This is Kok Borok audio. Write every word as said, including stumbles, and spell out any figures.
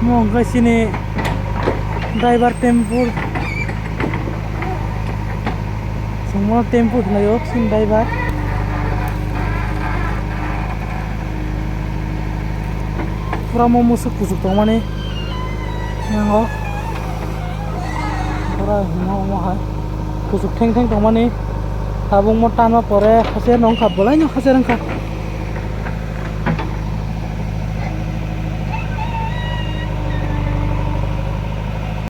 Omo hwnkhe chini driver tempo. Chwngno tempo hwnwi o chini driver. Pura mo musuk kusuk tongmani. Yango. Pura hwnma omo hai. Kusuk theng theng tongmani. Tabuk mo tanma pore hacher wngkha, bwlaino hacher wngkha.